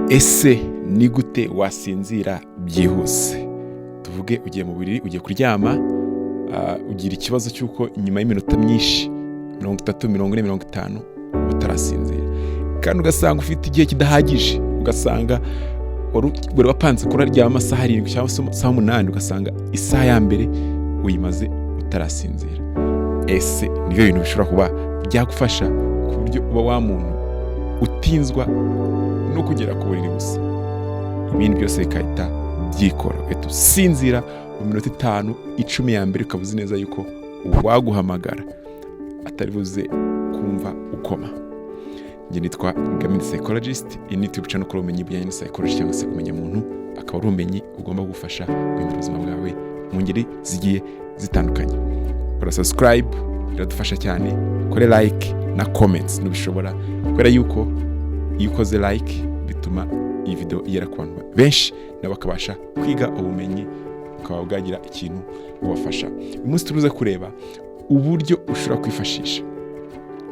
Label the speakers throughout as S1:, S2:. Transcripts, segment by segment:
S1: Ese ni gute wasinzira byihuse? Tuvuge ugiye mu buriri, ugiye kuryama, ugira ikibazo cy'uko nyuma y'iminota myinshi, 30, 40, 50, utarasinzira, kandi ugasanga ufite igihe kidahagije, ugasanga wari wapanze kuraryama amasaha 7 cyangwa se amasaha 8, ugasanga isaha ya mbere uyimaze utarasinzira. Ese nibyo bintu bishobora kuba byagufasha ku buryo uba wa muntu utinzwa no kugera ku buriri gusa, ibindi byose bigahita byikora, ugahita usinzira mu minota 5, 10 ya mbere, ukaba uzi neza yuko uwaguhamagara atari buze kumva ukoma? Njye nitwa Gamini Psychologist. Iyi ni YouTube channel ukora ubumenyi bujyanye na psychology cyangwa se kumenya muntu, akaba ari ubumenyi bugomba kugufasha guhindura ubuzima bwawe mu ngeri zigiye zitandukanye. Kora subscribe, biradufasha cyane. Kore like na comments nubishobora, kubera yuko iyo ukoze like bituma iyi video igera ku bantu benshi, nabo bakabasha kwiga ubumenyi, bukaba bwagira ikintu bubafasha. Uyu munsi turuze kureba uburyo ushobora kwifashisha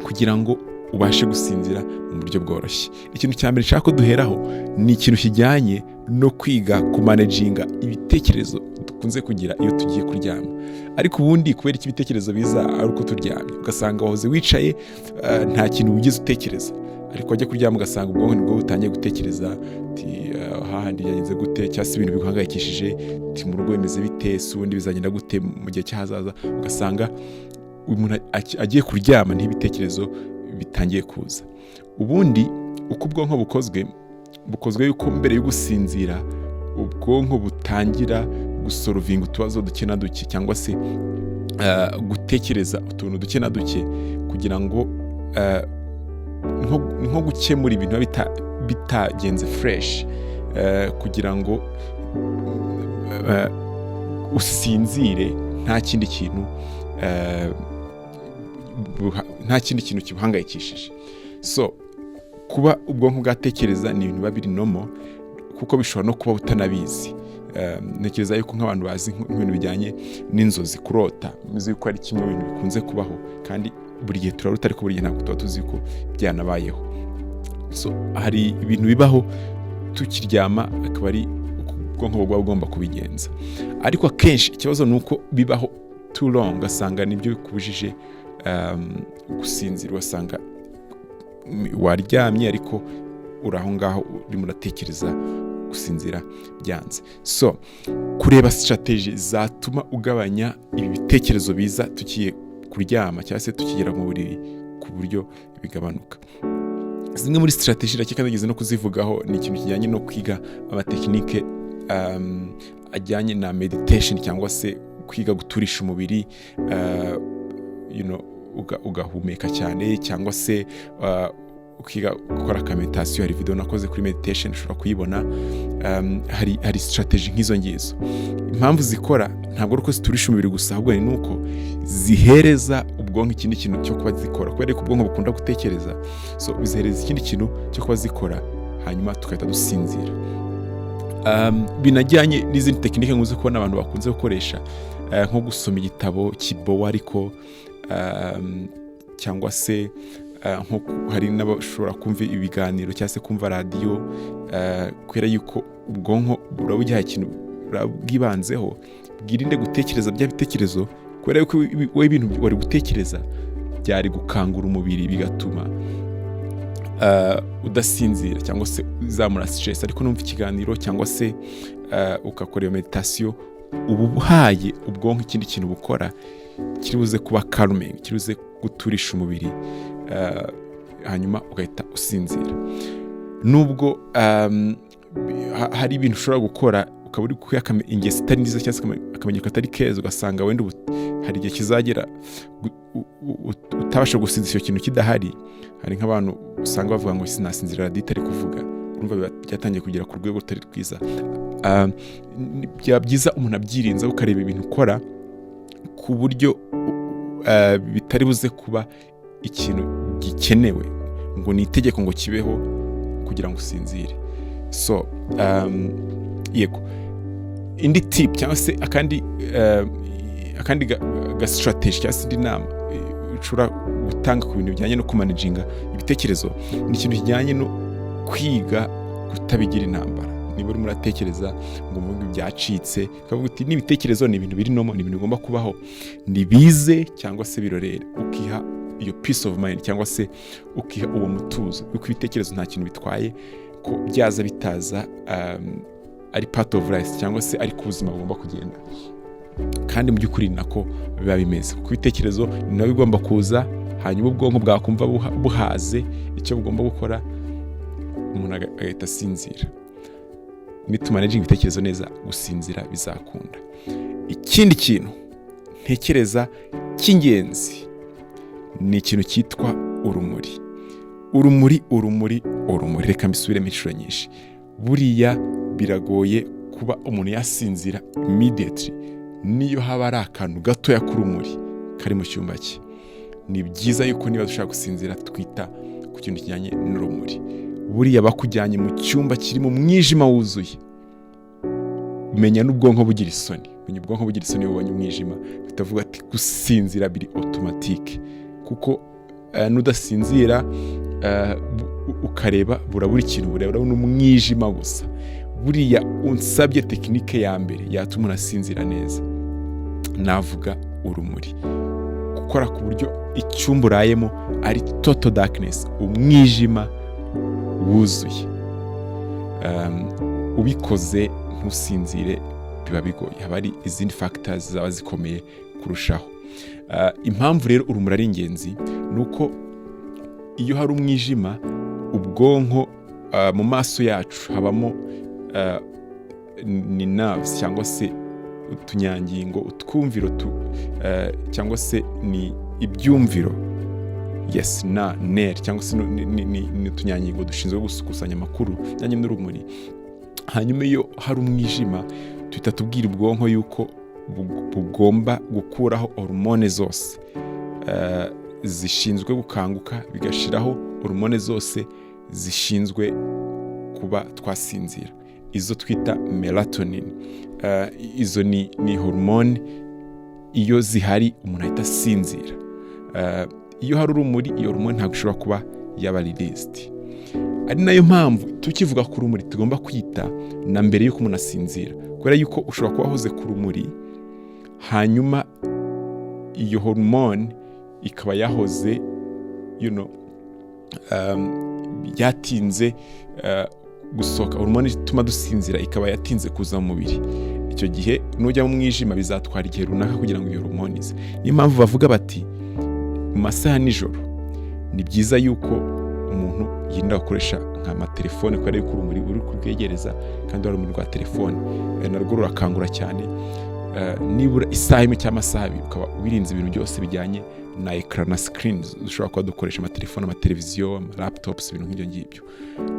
S1: kugira ngo ubashe gusinzira mu buryo bworoshye. Ikintu cya mbere nshaka ko duheraho ni ikintu kijyanye no kwiga kumanaginga ibitekerezo dukunze kugira iyo tugiye kuryama. Ariko ubundi kubera ko ibitekerezo biza ari uko turyamye, ugasanga wahoze wicaye, nta kintu wigeze utekereza, ariko wajya kuryama ugasanga ubwonko nibwo butangiye gutekereza uti hahandi byagenze gute, cyangwa se ibintu biguhangayikishije, uti mu rugo bimeze bite, se ubundi bizagenda gute mu gihe cy'ahazaza? Ugasanga umuntu agiye kuryama n'ibitekerezo bitangiye kuza. Ubundi uko ubwonko bukozwe, bukozwe yuko mbere yo gusinzira ubwonko butangira gusolvinga utubazo duke na duke, cyangwa se gutekereza utuntu duke na duke, kugira ngo nko gukemura ibintu biba bitagenze fresh, kugira ngo usinzire nta kindi kintu nta kindi kintu kibuhangayikishije. So kuba ubwonko bwatekereza ni ibintu biba biri normal, kuko bishobora no kuba utanabizi. Ntekereza yuko nk'abantu bazi nk'ibintu bijyanye n'inzozi, kurota, muzi yuko ari kimwe mu bintu bikunze kubaho, kandi buri gihe turarota, ariko buri gihe ntabwo tuba tuzi ko byanabayeho. So hari ibintu bibaho tukiryama, akaba ari uko ubwonko buba bugomba kubigenza. Ariko akenshi ikibazo ni uko bibaho too long, ugasanga nibyo bikubujije gusinzira, ugasanga waryamye ariko uri aho ngaho urimo uratekereza, gusinzira byanze. So kureba strategy zatuma ugabanya ibi bitekerezo biza tugiye kuryama cyangwa se tukigera mu buriri, ku buryo bigabanuka. Zimwe muri strategy, ndakeka nageze no kuzivugaho, ni ikintu kijyanye no kwiga amatechnique ajyanye na meditation, cyangwa se kwiga guturisha umubiri, ugahumeka cyane, cyangwa se ukiga gukora aka meditation. Hari video nakoze kuri meditation, ushobora kuyibona. Hari strategy nk'izo ngizo. Impamvu zikora ntabwo ari uko ziturisha umubiri gusa, ahubwo ni nuko zihereza ubwonko ikindi kintu cyo kuba zikora, kubera ko ubwonko bukunda gutekereza. So bizihereza ikindi kintu cyo kuba zikora, hanyuma tugahita dusinzira. Binajyanye n'izindi technique nkunze kubona abantu bakunze gukoresha, nko gusoma igitabo kibowa ariko, cyangwa se nko hari n'abashobora kumva ibiganiro cyangwa se kumva radiyo, kubera yuko ubwonko burabugihaye ikintu bwibanzeho, bwirinde gutekereza bya bitekerezo, kubera yuko wowe ibintu wari gutekereza byari gukangura umubiri, bigatuma udasinzira cyangwa se uzamura stress. Ariko numva ikiganiro cyangwa se ugakora iyo meditation, uba uhaye ubwonko ikindi kintu bukora kiri buze kuba calming, kiri buze guturisha umubiri, hanyuma ugahita usinzira. Nubwo hari ibintu ushobora gukora ukaba uri kwiha ingeso itari nziza cyangwa se akamenyero katari keza, ugasanga wenda hari igihe kizagera utabasha gusinzira icyo kintu kidahari. Hari nk'abantu usanga bavuga ngo sinasinzira radiyo itari kuvuga. Urumva biba byatangiye kugera ku rwego rutari rwiza. Byaba byiza umuntu abyirinze, ukareba ibintu ukora ku buryo bitari buze kuba ikintu gikenewe ngo ni itegeko ngo kibeho kugira ngo usinzire. So yego, indi tip cyangwa se akandi ga strategy cyangwa se indi nama ushobora gutanga ku bintu bijyanye no kumanaginga ibitekerezo ni ikintu kijyanye no kwiga Kutabigira intambara. Niba urimo uratekereza ngo uvuge byacitse, ukavuga uti n'ibitekerezo ni ibintu biri normal, ni ibintu bigomba kubaho, nibize cyangwa se birorere, ukiha iyo peace of mind cyangwa se ukiha uwo mutuzo yuko ibitekerezo nta kintu bitwaye, ko byaza bitaza, ari part of life cyangwa se ari ku buzima bugomba kugenda. Kandi mu by'ukuri ni nako biba bimeze, kuko ibitekerezo ni nabyo bigomba kuza, hanyuma ubwonko bwakumva buhaze icyo bugomba gukora, umuntu agahita asinzira. Nitumanaginga ibitekerezo neza, gusinzira bizakunda. Ikindi kintu ntekereza cy'ingenzi ni ikintu cyitwa urumuri. Urumuri, urumuri, urumuri. Reka mbisubiremo inshuro nyinshi. Buriya biragoye kuba umuntu yasinzira immediately niyo haba ari akantu gatoya k'urumuri kari mu cyumba cye. Ni byiza yuko niba dushaka gusinzira twita ku kintu kijyanye n'urumuri. Buriya bakujyanye mu cyumba kirimo umwijima wuzuye, menya n'ubwonko bugira isoni, menya ubwonko bugira isoni iyo bubonye umwijima, bitavuga ati gusinzira biri automatique, kuko nudasinzira ukareba burabura ikintu, burabura n'umwijima gusa. Buriya unsabye technique ya mbere yatuma umuntu asinzira neza, navuga urumuri. Gukora ku buryo icyumba urayemo ari total darkness, umwijima wuzuye. Ubikoze ntusinzire biba bigoye, haba hari izindi factors zaba zikomeye kurushaho. Impamvu rero urumuri ari ingenzi ni uko iyo hari umwijima, ubwonko, mu maso yacu habamo ni nerves cyangwa se utunyangingo, utwumviro cyangwa se ni ibyumviro, yes, na nerf cyangwa se ni utunyangingo dushinzwe gukusanya amakuru ajyanye n'urumuri. Hanyuma iyo hari umwijima, tuhita tubwira ubwonko yuko bugomba gukuraho hormone zose zishinzwe gukanguka, bigashiraho hormone zose zishinzwe kuba twasinzira, izo twita melatonin. Izo ni hormone iyo zihari umuntu ahita asinzira. Iyo hari urumuri, iyo hormone ntabwo ishobora kuba yaba released. Ari nayo mpamvu tukivuga ku rumuri tugomba kwita na mbere y'uko umuntu asinzira, kubera yuko ushobora kuba wahoze ku rumuri, hanyuma iyo hormone ikaba yahoze yatinze gusohoka, hormone ituma dusinzira ikaba yatinze kuza mu mubiri. Icyo gihe nujya mu mwijima bizatwara igihe runaka kugira ngo iyo hormone ize. Niyo mpamvu bavuga bati mu masaha ya nijoro ni byiza yuko umuntu yirinda gukoresha nk'amatelefone, kubera yuko urumuri uri kurwegereza, kandi urumuri rwa telefone narwo rurakangura cyane. Nibura isaha imwe cyangwa amasaha 2 ukaba wirinze ibintu byose bijyanye na écran na screen dushobora kuba dukoresha, amatelefone, amateleviziyo, amalaptops, ibintu nk'ibyo ngibyo,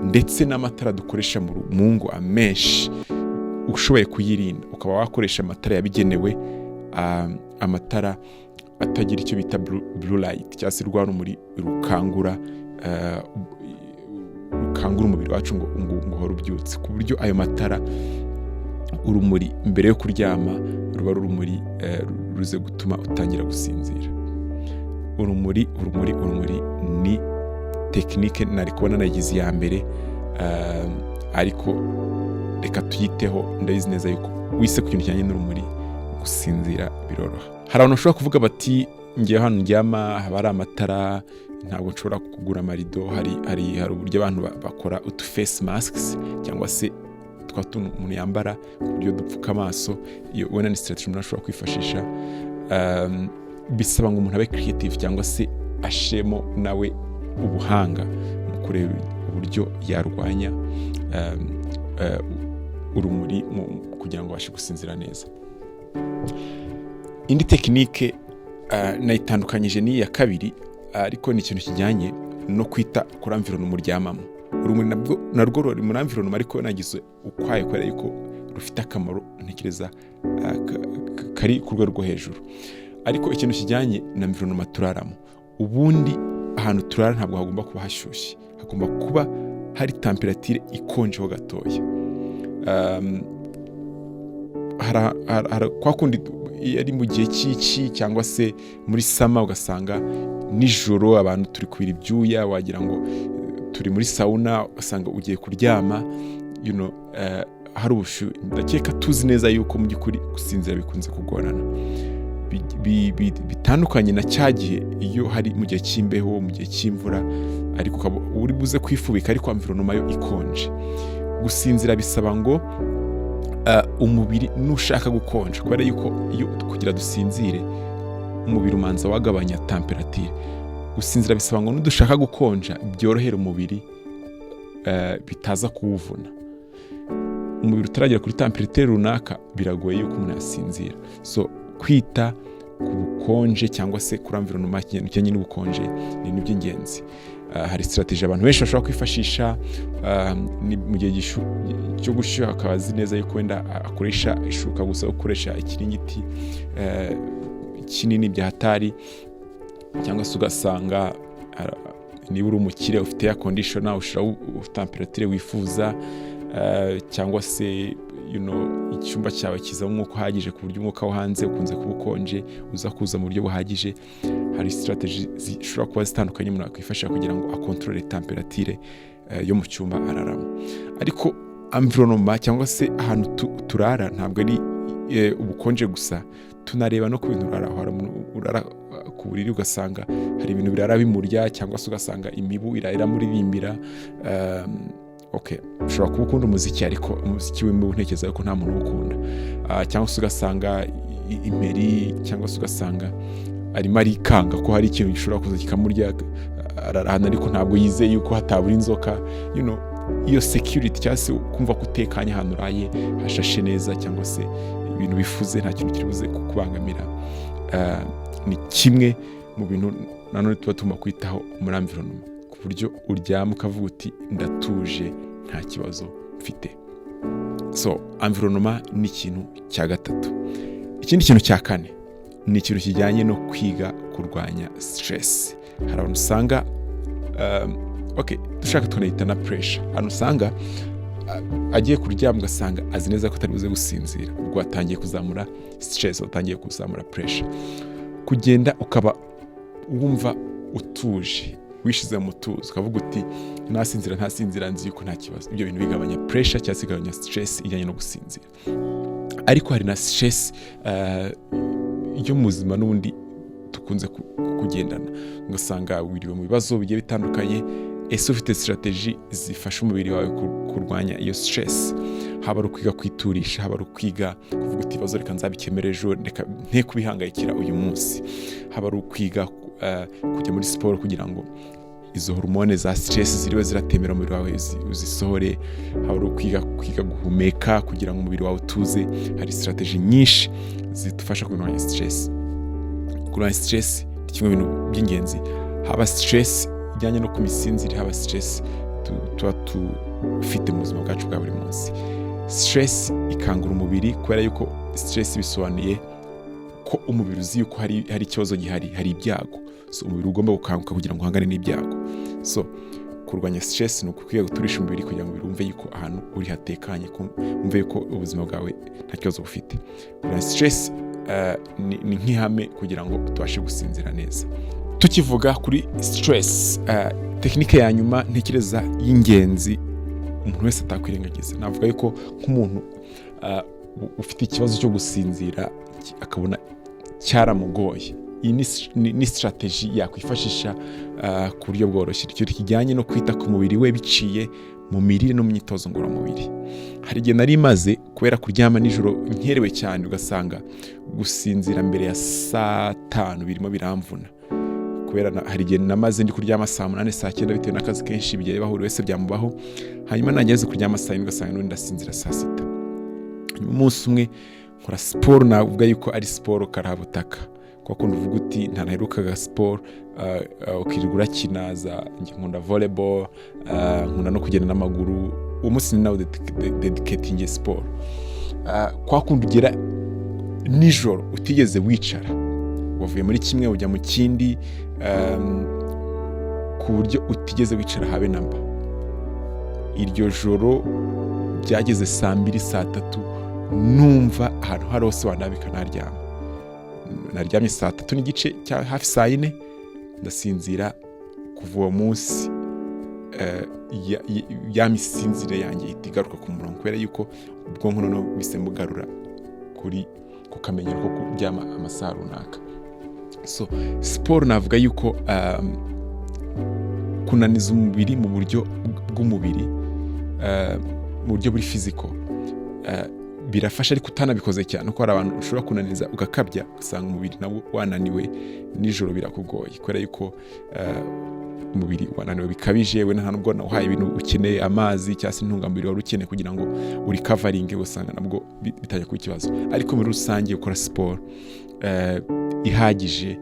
S1: ndetse n'amatara dukoresha mu ngo amenshi ushoboye kuyirinda, ukaba wakoresha amatara yabigenewe, amatara atagira icyo bita blue light cyangwa se rwa rumuri rukangura umubiri wacu ngo uhore ubyutse, ku buryo ayo matara, urumuri mbere yo kuryama ruba ari urumuri ruze gutuma utangira gusinzira. Urumuri, urumuri, urumuri ni technique nari kubona nayigize iya mbere, ariko reka tuyiteho. Ndabizi neza yuko wise ku kintu kijyanye n'urumuri, gusinzira biroroha. Hari abantu bashobora kuvuga bati ngewe hano ndyama haba hari amatara, ntabwo nshobora kugura amarido. Hari uburyo abantu bakora utu face masks cyangwa se twa tuntu umuntu yambara ku buryo dupfuka amaso. Iyo ubona ni strategy umuntu ashobora kwifashisha. Bisaba ngo umuntu abe creative cyangwa se ashemo nawe ubuhanga mu kureba uburyo yarwanya urumuri kugira ngo abashe gusinzira neza. Indi technique nayitandukanyije n'iyi ya kabiri, ariko ni ikintu kijyanye no kwita kuri environment muryamamo. Urumuri nabwo narwo ruri muri environment, ariko nagize ukwayo kubera yuko rufite akamaro ntekereza kari ku rwego rwo hejuru. Ariko ikintu kijyanye na environment turaramo, ubundi ahantu turara ntabwo hagomba kuba hashyushye, hagomba kuba hari température ikonjeho gatoya. Kwa kundi iyo ari mu gihe cy'iki cyangwa se muri summer, ugasanga nijoro abantu turi kubira ibyuya, wagira ngo Turi muri sauna, ugasanga ugiye kuryama, hari ubushyuhe. Ndakeka tuzi neza yuko mu by'ukuri gusinzira bikunze kugorana. Bitandukanye na cya gihe iyo hari mu gihe cy'imbeho, mu gihe cy'imvura, ariko ukaba uri buze kwifubika, ariko environment yo ikonje. Gusinzira bisaba ngo umubiri nushaka gukonja, kubera yuko iyo kugira dusinzire umubiri umanza wagabanya temperature. Gusinzira bisaba ngo nudushaka gukonja byorohere umubiri, bitaza kuwuvuna. Umubiri utaragera kuri temperature runaka, biragoye yuko umuntu yasinzira. So kwita ku bukonje cyangwa se kuri environment kijyanye n'ubukonje ni ibintu by'ingenzi. Hari strategy abantu benshi bashobora kwifashisha, ni mu gihe cyo gushyuha, akaba azi neza yuko wenda akoresha ishuka gusa, gukoresha ikiringiti kinini bya hatari, cyangwa se ugasanga niba uri umukire ufite air conditioner, ushiraho temperature wifuza, cyangwa se icyumba cyawe kizamo umwuka uhagije, ku buryo umwuka wo hanze ukunze kuba ukonje uza kuza mu buryo buhagije. Hari strategy zishobora kuba zitandukanye umuntu yakwifashisha kugira ngo akontorore temperature yo mu cyumba araramo. Ariko environment cyangwa se ahantu turara ntabwo ari ubukonje gusa, tunareba no ku bintu urara. Hari umuntu urara ku buriri ugasanga hari ibintu birara bimurya, cyangwa se ugasanga imibu irara iramuririmbira. Okay, ushobora kuba ukunda umuziki, ariko umuziki w'imibu ntekereza ko nta muntu uwukunda. Cyangwa se ugasanga imperi, cyangwa se ugasanga arimo arikanga ko hari ikintu gishobora kuza kikamurya. Ararahana ariko ntabwo yizeye yuko hatabura inzoka. Iyo security cyangwa se kumva ko utekanye ahantu uraye, hashashe neza, cyangwa se ibintu bifuze, nta kintu kiri buze kukubangamira, ni kimwe mu bintu nanone tuba tugomba kwitaho muri environment, ku buryo uryama ukavuga uti: "Ndatuje, nta kibazo mfite." So environment ni ikintu cya gatatu. Ikindi kintu cya kane ni ikintu kijyanye no kwiga kurwanya stress. Hari abantu usanga, okay, dushaka tunayita na pressure, ahantu usanga agiye kuryama ugasanga azi neza ko atari buze gusinzira, ubwo atangiye kuzamura stress, watangiye kuzamura pressure. Kugenda ukaba wumva utuje, wishize mu mutuzo, ukavuga uti: "Nasinzira ntasinzira, nzi yuko nta kibazo." Ibyo bintu bigabanya pressure cyangwa se bigabanya stress ijyanye no gusinzira. Ariko hari na stress yo mu buzima n'ubundi dukunze kugendana, ugasanga wiriwe mu bibazo bigiye bitandukanye. Ese ufite strategy zifasha umubiri wawe kurwanya iyo stress? Haba ari ukwiga kwiturisha, haba ari ukwiga kuvuga uti: "Ibibazo reka nzabikemure ejo, reka nte kubihangayikira uyu munsi", haba ari ukwiga kujya muri siporo kugira ngo izo hormone za stress ziriwe ziratembera umubiri wawe uzisohore, haba ari ukwiga guhumeka kugira ngo umubiri wawe utuze. Hari strategy nyinshi zidufasha kurwanya stress. Kurwanya stress ni kimwe mu bintu by'ingenzi, haba stress ijyanye no ku misinzire, haba stress tuba dufite mu buzima bwacu bwa buri munsi. Stress ikangura umubiri, kubera yuko stress bisobanuye ko umubiri uzi yuko hari ikibazo gihari, hari ibyago. So umubiri ugomba gukanguka kugira ngo uhangane n'ibyago. So kurwanya stress ni ukwiga guturisha umubiri kugira ngo umubiri wumve yuko ahantu uri hatekanye, wumve yuko ubuzima bwawe nta kibazo bufite. Kurwanya stress ni nk'ihame kugira ngo tubashe gusinzira neza. Tukivuga kuri stress, technique ya nyuma ntekereza y'ingenzi umuntu wese atakwirengagiza, navuga yuko nk'umuntu ufite ikibazo cyo gusinzira, akabona cyaramugoye, iyi ni strategy yakwifashisha ku buryo bworoshye, ikintu kijyanye no kwita ku mubiri we biciye mu mirire no mu myitozo ngororamubiri. Hari igihe nari maze kubera kuryama nijoro nkerewe cyane, ugasanga gusinzira mbere ya saa 5 birimo biramvuna, kubera hari igihe namaze ndi kuryama saa 8, saa 9, bitewe n'akazi kenshi. Bigiye bibaho, buri wese byamubaho. Hanyuma nageze kuryama saa 7, ugasanga n'ubundi ndasinzira saa 6. Hanyuma umunsi umwe nkora siporo, navuga yuko ari siporo karahabutaka, kuko uvuga uti ntanaherukaga siporo, ukirirwa urakina za, njye nkunda volleyball, nkunda no kugenda n'amaguru. Uwo munsi ni nawe dedicating siporo. Kwa kundi ugera nijoro utigeze wicara, wavuye muri kimwe ujya mu kindi, ku buryo utigeze wicara habe namba. Iryo joro byageze saa 2, saa 3, numva ahantu hari hose wandambika naryama. Naryamye saa 3:30 cyangwa hafi saa 4, ndasinzira. Kuva uwo munsi ya misinzire yanjye ihita igaruka ku murongo, kubera yuko ubwonko noneho bise mugarura kuri ku kamenyero ko kuryama amasaha runaka. So siporo, navuga yuko kunaniza umubiri mu buryo bw'umubiri, mu buryo buri physical, birafasha, ariko utanabikoze cyane, kuko hari abantu ushobora kunaniza ugakabya, ugasanga umubiri nawo wananiwe, nijoro birakugoye kubera yuko umubiri wananiwe bikabije. We nta nubwo nawuhaye ibintu ukeneye, amazi cyangwa se intungamubiri wari ukeneye kugira ngo urecoveringe, usanga nabwo bitangiye kuba ikibazo. Ariko muri rusange, gukora siporo ihagije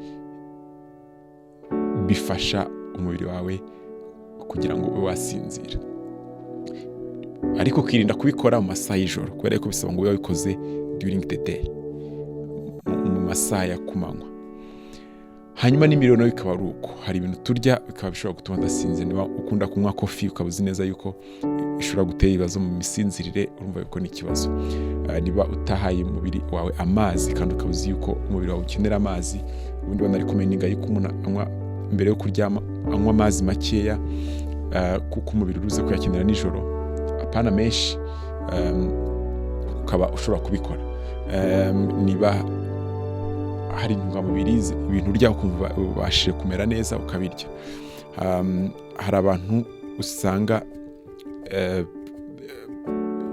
S1: bifasha umubiri wawe kugira ngo ube wasinzira, ariko ukirinda kubikora mu masaha y'ijoro, kubera ko bisaba ngo ube wabikoze during the day, mu masaha ya kumanywa. Hanyuma n'imirire nayo bikaba ari uko. Hari ibintu turya bikaba bishobora gutuma udasinzira. Niba ukunda kunywa coffee, ukaba uzi neza yuko ishobora gutera ibibazo mu misinzirire, urumva yuko ni ikibazo. Niba utahaye umubiri wawe amazi kandi ukaba uzi yuko umubiri wawe ukenera amazi, ubundi banarecommendinga yuko umuntu anywa mbere yo kuryama, anywa amazi makeya, kuko umubiri uruze kuyakenera nijoro, apana menshi, ukaba ushobora kubikora. Niba hari intungamubiri, ibintu urya ukumva ubashije kumera neza, ukabirya. Hari abantu usanga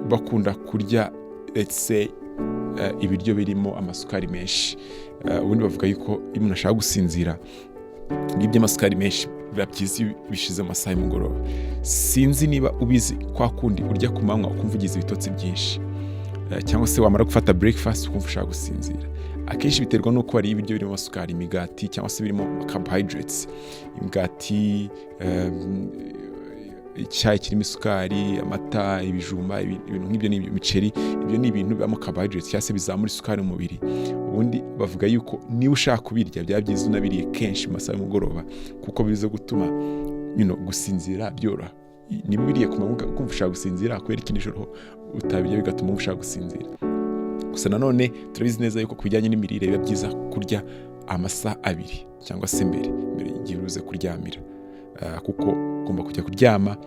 S1: bakunda kurya, let's say, ibiryo birimo amasukari menshi. Ubundi bavuga yuko iyo umuntu ashaka gusinzira, ibiryo by'amasukari menshi biba byiza iyo bishize mu masaha y'umugoroba. Sinzi niba ubizi, kwa kundi urya ku manywa ukumva ugize ibitotsi byinshi, cyangwa se wamara gufata breakfast ukumva ushaka gusinzira, akenshi biterwa n'uko wariye ibiryo birimo amasukari, imigati cyangwa se birimo carbohydrates, imigati, icyayi kirimo isukari, amata, ibijumba, ibintu nk'ibyo, ni imiceri. Ibyo ni ibintu bibamo carbohydrates cyangwa se bizamura isukari mu mubiri. Ubundi bavuga yuko niba ushaka kubirya, byaba byiza unabiriye kenshi mu masaha y'umugoroba, kuko biza gutuma gusinzira byoroha. Niba ubiriye ku manywa ukumva ushaka gusinzira, kubera iki nijoro utabirya bigatuma ushaka gusinzira? Gusa nanone turabizi neza yuko ku bijyanye n'imirire biba byiza kurya amasaha 2 cyangwa se mbere igihe uruze kuryamira, kuko ugomba kujya kuryama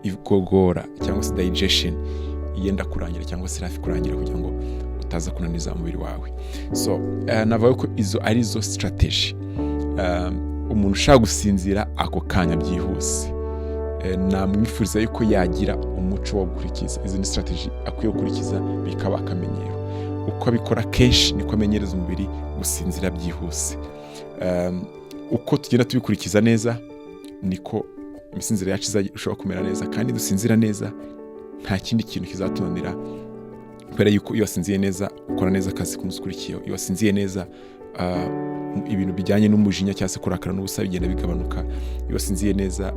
S1: igogora cyangwa se digestion yenda kurangira cyangwa se hafi kurangira, kugira ngo utaza kunaniza umubiri wawe. So navuga ko izo ari zo strategy. Umuntu ushaka gusinzira ako kanya byihuse, namwifuriza yuko yagira umuco wo gukurikiza izi ni strategy akwiye gukurikiza, bikaba akamenyero. Uko abikora kenshi niko amenyereza umubiri gusinzira byihuse. Uko tugenda tubikurikiza neza, niko imisinzire yacu izajya irushaho kumera neza, kandi dusinzira neza nta kindi kintu kizatunanira, kubera yuko iyo wasinziye neza ukora neza akazi k'umunsi ukurikiyeho. Iyo wasinziye neza, ibintu bijyanye n'umujinya cyangwa se kurakara n'ubusa bigenda bigabanuka. Iyo wasinziye neza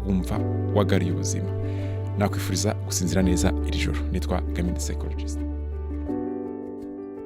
S1: wumva wagaruye ubuzima. Nakwifuriza gusinzira neza iri joro. Nitwa Gamini Psychologist.